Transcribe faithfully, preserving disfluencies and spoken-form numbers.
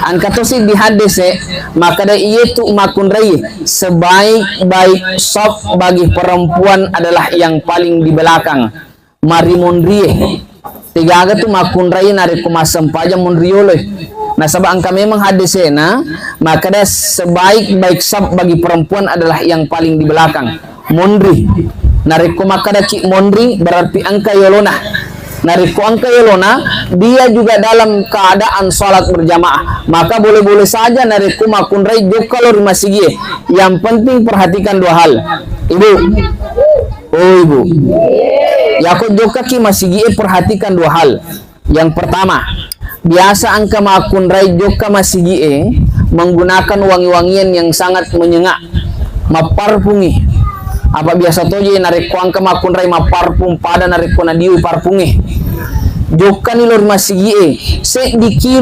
Engka tosi di hadis e, makkeda iyetu makkunrai sebaik-baik saf bagi perempuan adalah yang paling di belakang. Marimonrie. Tegaga tu makkunrai narekko massempajang monrioloi. Nasaba engka memang hadisena, makkeda sebaik-baik saf bagi perempuan adalah yang paling di belakang. Monri. Narekko makkedaki monri, berarti engka yolona. Narekko engka yolona, dia juga dalam keadaan sholat berjamaah. Maka boleh-boleh saja narekko makkunrai jokka lo ri masigie. Yang penting perhatikan dua hal. Ibu. Oh, Ibu. Yako jokkaki masigie, perhatikan dua hal. Yang pertama, biasa engka makkunrai jokka masigie menggunakan wangi-wangian yang sangat menyengat. Mapparpungi. Apa biasa toje narekko engka makkunrai mapparpung pada narekko nadiu parpunge. Jokkani lo ri masigie, seddi kilo